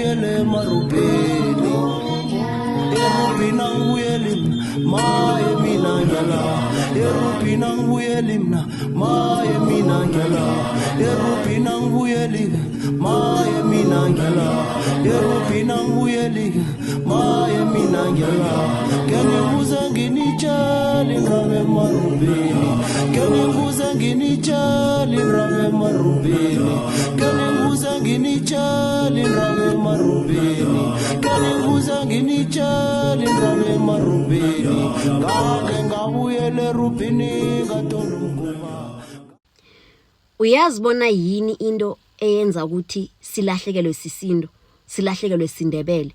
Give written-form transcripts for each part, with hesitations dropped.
ngibuyele emarubheni. Erubhini angibuyeli mna, maye mina ngiyala. Erubhini angibuyeli mna, maye mina ngiyala. Erubhini angibuyeli, maye mina ngiyala. Erubhini angibuyeli, maye mina ngiyala. Ke ngibuze nginitshele indaba emarubhini. Ke ngibuze nginitshele indaba emarubhini. Ke ngibuze nginitshele indaba emarubhini. Ke ngibuze nginitshele indaba emarubhini. Ngake ngabuyela erubhini ngathola umguba. Uyazi bona yini into eyenza ukuthi silahlekelwe sisintu, silahlekelwe siNdebele?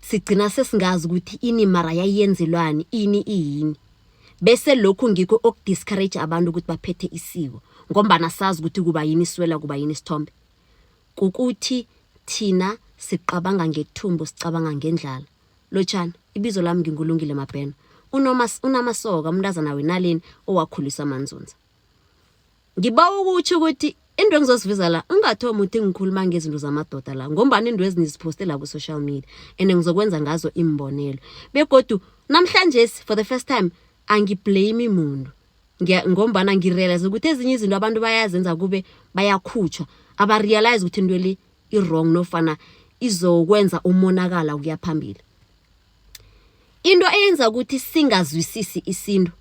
Sigcina sesingazi ukuthi ini mara yayenzelwani, ini iyini. Bese lokhu ngikho okudiscourage abantu ukuthi baphethe isiko, ngombana sazi ukuthi kuba yini iswela, kuba yini isithombe. Kukuthi thina siqabanga ngethumbu, sicabanga ngendlala. Lotjhani, ibizo lami nginguLungile Mabhena. Unamasoka, umntazana wenaleni owakhuliswa maNzunza. Ngibawa ukutjho ukuthi into engizosiviza la, ungathomi uthi ngikhuluma ngezinto zamadoda la, ngombana into eziniziphoste la ku-social media and ngizokwenza ngazo iimbonelo. Begodu namhlanje for the first time angiblame muntu. Ngombana ngirealize ukuthi ezinye izinto abantu bayazenza kube bayakhutjhwa, abarealize ukuthi into le i-wrong nofana izokwenza umonakala ukuya phambili. Into eyenza ukuthi singazwisisi isintu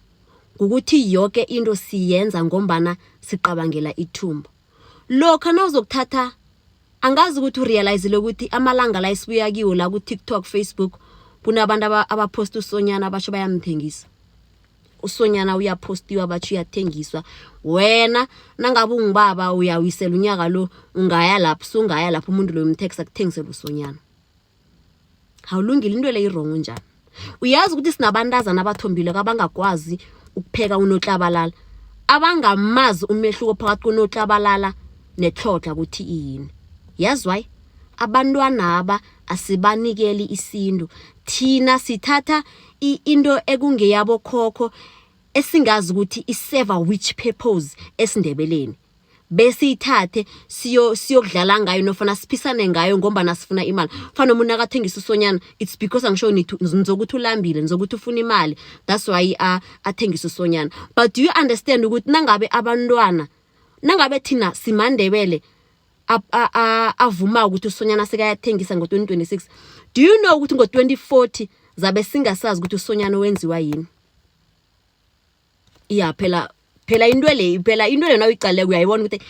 kukuthi yoke into siyenza ngombana siqabangela ithumbu. Lokha nawuzokuthatha, angazi ukuthi urealizile ukuthi amalanga la esibuya kiwo la ku-TikTok, Facebook, kunabantu abaphosta usonyana basho bayamthengisa. Usonyana uyaphostiwa batjho uyathengiswa. Wena nangabe ungubaba uyawisela unyaka lo, ungaya lapho, sungaya lapho umuntu loyo umthekisa akuthengisele usonyana. Awulungile into le i-wrong njani? Uyazi ukuthi sinabantazana abathombileko abangakwazi ukupheka unotlabalala, abangamazi umehluko phakathi konotlabalala netlhodlha ukuthi iyini. Yazi why? Abantwanaba asibanikeli isintu. Thina sithatha into ekungeyabokhokho esingazi ukuthi iseva which purpose esiNdebeleni, besiyithathe siyokudlala ngayo nofana siphisane ngayo ngombana sifuna imali. Fana nomuntu nakathengisa usonyana, it's because angisho nithi nizokuthi ulambile, nizokuthi ufuna imali, that's why athengisa usonyana. But do you understand ukuthi nangabe abantwana, nangabe thina simaNdebele avuma ukuthi usonyana sekayathengisa ngo-2026, do you know ukuthi ngo-2040 zabe singasazi ukuthi usonyana wenziwa yini? Iya, phela phela into le, phela into le nawuyiqaleko uyayibona ukuthi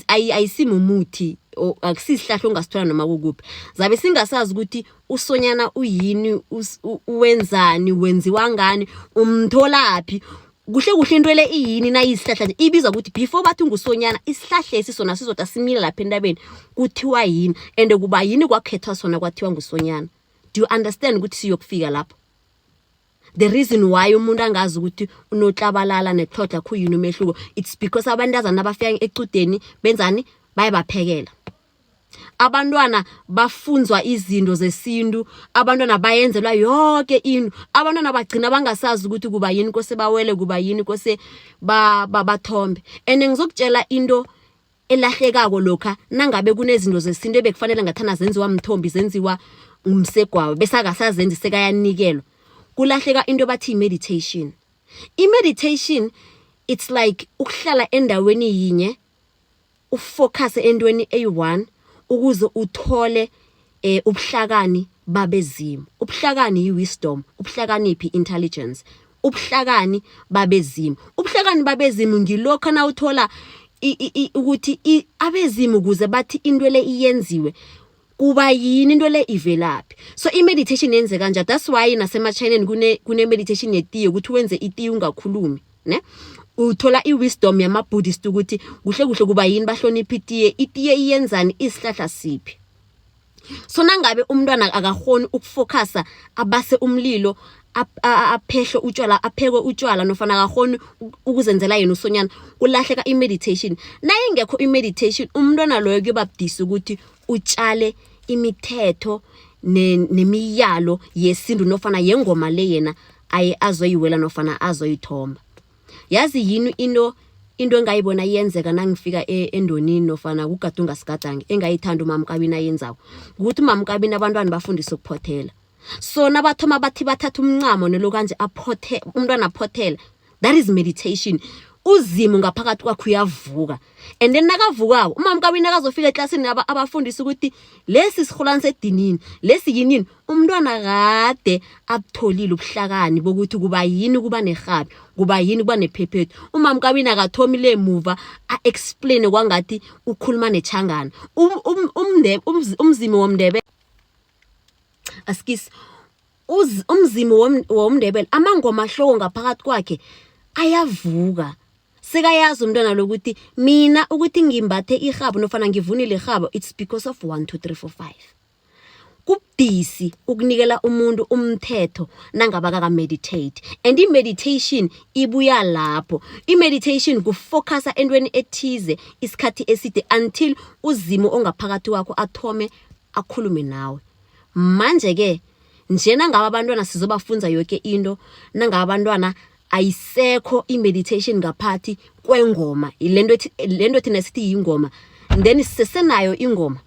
ayisimumuthi, akusisihlahla ongasithola noma kukuphi. Zabe singasazi ukuthi usonyana uyini, wenzani, wenziwa ngani, umtholaphi kuhle kuhle, into le iyini. Nayisihlahla nje ibizwa ukuthi, before bathi ngusonyana, isihlahlesi sona sizoda simile lapha entabeni kuthiwa yini, and kuba yini kwakhethwa sona kwathiwa ngusonyana? Do you understand ukuthi siyokufika lapho? The reason why umuntu angazi ukuthi unoklabalala netlhodlha khuyini umehluko, it's because abantazana abafika ecudeni benzani? Bayabaphekela abantwana, bafunzwa izinto zesintu, abantwana bayenzelwa yonke into. Abantwana bagcina bangasazi ukuthi kuba yini kose bawele, kuba yini kose bathombe. And ngizokutshela into elahlekako lokha nangabe kunezinto zesintu ebekufanele ngathana zenziwa mthombi, zenziwa ngumsegwawo, bese akasazenzi, sekayanikelwa. Kulahleka into bathi i-meditation. I-meditation, it's like ukuhlala endaweni yinye, ufocus entweni eyi-one ukuze uthole ubuhlakani babezimu. Ubuhlakani yi-wisdom, ubuhlakaniphi, intelligence, ubuhlakani babezimu. Ubuhlakani babezimu ngilokho nawuthola ukuthi abezimu ukuze bathi into le iyenziwe, kuba yini, into le ivelaphi. So i-meditation yenze kanjani? That's why nasemachineni kune meditation yetiye, ukuthi wenze itiye ungakhulumi, ne uthola i-wisdom yama-Buddhist ukuthi kuhle kuhle kuba yini bahlonipha itiye, itiye iyenzani, isihlahla siphi. So nangabe umntwana akakhoni ukufocusa, abase umlilo, aphehle utshwala, aphekwe utshwala, nofana akakhoni ukuzenzela yena usonyana, kulahleka i-meditation. Nayingekho i-meditation, umntwana loyo kuyoba budisi ukuthi utshale imithetho nemiyalo yesintu nofana yengoma le yena aye azoyiwela nofana azoyithomba. Yazi yini into Into engayibona iyenzeka nangifika endonini nofana kugadunga sigadange engayithanda umamkabini ayenzako ukuthi umamkabini abantwana bafundise ukuphothela. So nabathoma bathi bathatha umncamo nelokanje aphothe umntwana aphothela, that is meditation. Uzimu ngaphakathi kwakhe uyavuka, and then nakavukako umamkabini nakazofika eklasini abafundisa ukuthi lesi sirhulani sedinini, lesi yinini, umntwana kade abutholile ubuhlakani bokuthi kuba yini kuba nerhabi, kuba yini kuba nephephethu. Umamkabini akathomi le muva a-explaine kwangathi ukhuluma nechangana. Umzimi womndebele askis, umzimi womndebele amangoma hloko ngaphakathi kwakhe ayavuka, sekayazi umntwana lokuthi mina ukuthi ngimbathe irhabo nofana ngivunile irhabo, it's because of 1 2 3 4 5. Kubudisi ukunikela umuntu umthetho nangaba kaka-meditate, and i-meditation ibuya lapho. I-meditation kufocusa entweni ethize isikhathi eside until uzimo ongaphakathi kwakho athome akhulume nawe. Manje-ke nje nangabe abantwana sizobafunza yoke into, nangabe abantwana ayisekho i-meditation ngaphathi kwengoma, lento thina sithi yingoma, then sisesenayo ingoma,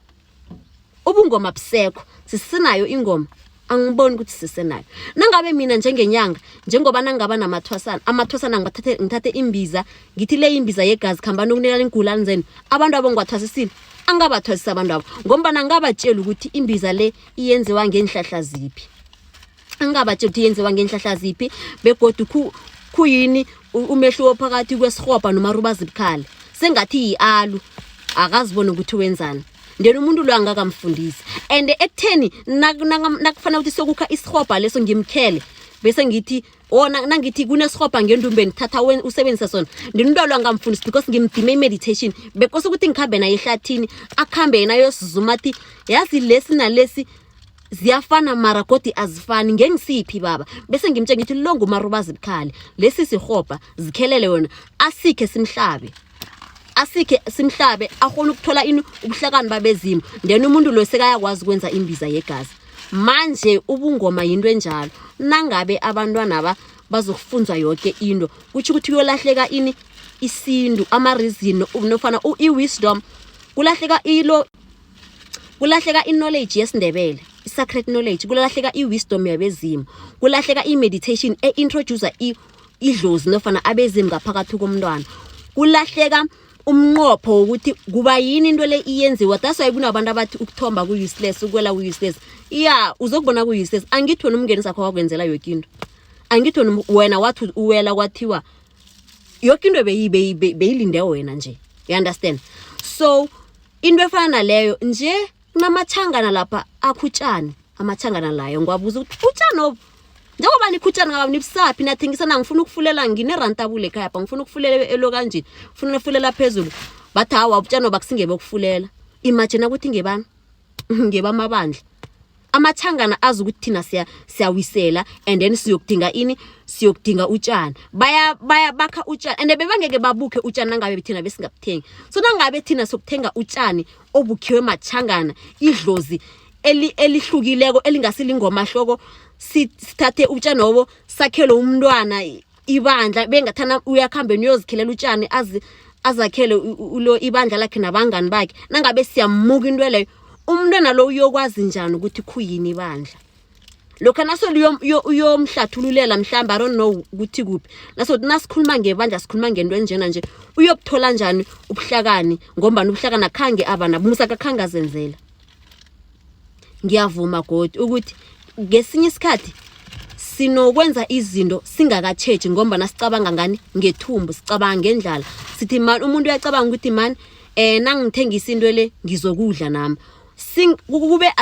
ubungoma busekho, sisenayo ingoma? Angiboni ukuthi sisenayo. Nangabe mina njengenyanga, njengoba nangaba namathwasana, amathwasana ngibathathe, ngithathe imbiza, ngithi le imbiza yegazi, khambani ukunikela iingulani zenu, abantu abo ngibathwasisile? Angabathwasisa abantu abo, ngombana angabatsheli ukuthi imbiza le iyenziwa ngeenhlahla ziphi, angabatsheli ukuthi yenziwa ngeenhlahla ziphi, begodu khuyini umehluko phakathi kwesirhobha nomarubazibukhali. Sengathi yi-alu, akaziboni ukuthi wenzani. Then umuntu lo angakamfundisi, and ekutheni nakufanele ukuthi sokukha isirhobha leso ngimkhele, bese ngithi o nangithi kunesirhobha ngendumbeni, thatha usebenzise sona, then umntwana lo angamfundisi because ngimdime i-meditation. Bekose ukuthi ngikhambe naye ehlathini, akhambe yena ayosizuma, athi yazi lesi nalesi ziyafana mara godi azifani, ngengisiphi baba? Bese ngimtshela ngithi lo ngumarubazi bukhali, lesi sirhobha, zikhelele wona, asikhe simhlabe, asikhe simhlabe, akhona ukuthola ini ubuhlakani babezimu. Then umuntu lo sekayakwazi ukwenza imbiza yegazi. Manje ubungoma yinto enjalo. Nangabe abantwana ba bazokufunzwa yoke into, kutsho ukuthi kuyolahleka ini? Isintu, ama-reason nofana i-wisdom, kulahleka ilo, kulahleka i-knowledge yesiNdebele, i-sacred knowledge, kulahleka i-wisdom yabezimu, kulahleka i-meditation e-introducer idlozi nofana abezimu ngaphakathi komntwana, kulahleka umnqopho wokuthi kuba yini into le iyenziwa. That's why kunabantu abathi ukuthomba ku-useless, ukwela ku-useless. Ya, uzokubona ku-useless. Angithi wena umngeni sakho wakwenzela yoke into? Angithi wena wathi uwela kwathiwa yoke into beyilinde wena nje? You understand? So into efana naleyo nje, kunamachangana lapha akhutshani, amachangana layo ngiwabuza ukuthi utshani obu, njengoba nikhutshani ngaba nibusaphi, nathengisa na? Ngifuna ukufulela, nginerantabule ekhaya pha, ngifuna ukufulela elo kanje, ngifuna ukufulela phezulu. Bathi hawa, ubutshani obakusingebe ukufulela. Imagine ukuthi ngebani? Ngebamabandla amachangana azi ukuthi thina siyawisela and then siyokudinga ini? Siyokudinga utshani. Baya bakha utshani, and bebangeke babukhe utshani nangabe thina besingabuthengi. So nangabe thina sokuthenga utshani obukhiwe machangana, idlozi elihlukileko elingasilingoma hloko, sithathe utshani obo sakhele umntwana ibandla, bengathana uyakuhambe uyozikhelela utshani, azi azakhele ulo ibandla lakhe nabangani bakhe. Nangabe siyamuka into leyo, umntwana lo uyokwazi njani ukuthi khuyini ibandla? Lokha nasele uyomhlathululela, mhlawumbe, I don't know ukuthi kuphi, nasothi nasikhuluma ngebandla sikhuluma ngento enjena nje, uyobuthola njani ubuhlakani? Ngombana ubuhlakani akhange aba nabo, musaka akhange azenzela. Ngiyavuma godi ukuthi ngesinye isikhathi sinokwenza izinto singakatjheji, ngombana sicabanga ngani? Ngethumbu, sicabanga ngendlala. Sithi man, umuntu uyacabanga ukuthi man, nangithengisa into le ngizokudla nami. Kube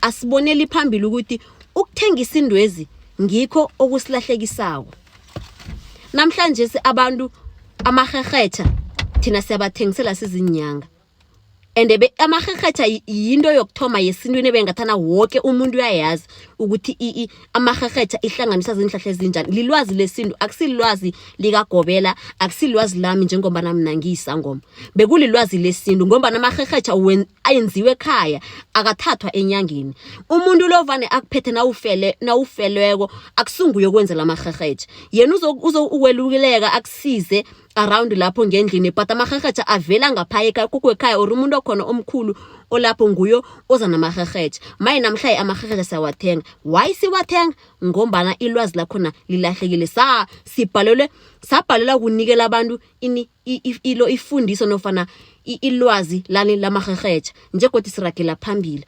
asiboneli phambili ukuthi ukuthengisa indwezi ngikho okusilahlekisako namhlanje. Abantu amaherhetjha thina siyabathengisela sizinyanga, and amarherhetjha yinto yokuthoma yesintwini ebengathana woke umuntu uyayazi. Ukuthi amarherhetjha ihlanganisa ziinhlahla ezinjani, lilwazi lesintu, akusilwazi likagobela, akusilwazi lami njengombana mina ngiyisangoma. Bekulilwazi lesintu ngombana amarherhetjha ayenziwe ekhaya, akathathwa enyangeni. Umuntu lo vane akuphethe nawufele nawufelweko akusunguye okwenzela amarherhetjha, yena uzokweluleka akusize around lapho ngendlini, but amarherhetjha avela ngapha ekhaya kukwekhaya or umuntu okhona omkhulu olapho nguyo oza namarherhetjha. Maye, namhlanje amarherhetjha siyawathenga. Why siwathenga? Ngombana ilwazi lakhona lilahlekile. Sa sibhalelwe, sabhalelwa kunikela abantu ini ilo ifundiso nofana ilwazi lani lamarherhetjha. Njegodi siragela phambili,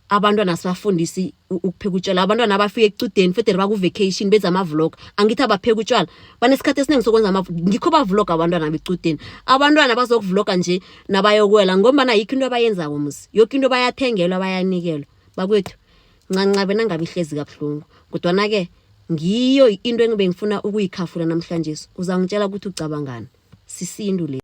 abantwana sibafundisi ukupheka utshwala. Abantwana abafika ecudeni federe baku-vacation benza ama-vlog, angithi abapheka utshwala, banesikhathi esiningi sokwenza, ngikho bavlog abantwana becudeni. Abantwana bazokuvloga nje nabayokwela ngombana yikho into abayenzako musi, yoke into bayathengelwa, bayanikelwa. Bakwethu, ncancabe nangabe ihlezi kabuhlungu, kodwana-ke ngiyo into engibe ngifuna ukuyikhafula namhlanje. Uzangitshela ukuthi ucabangani. Sisintu le.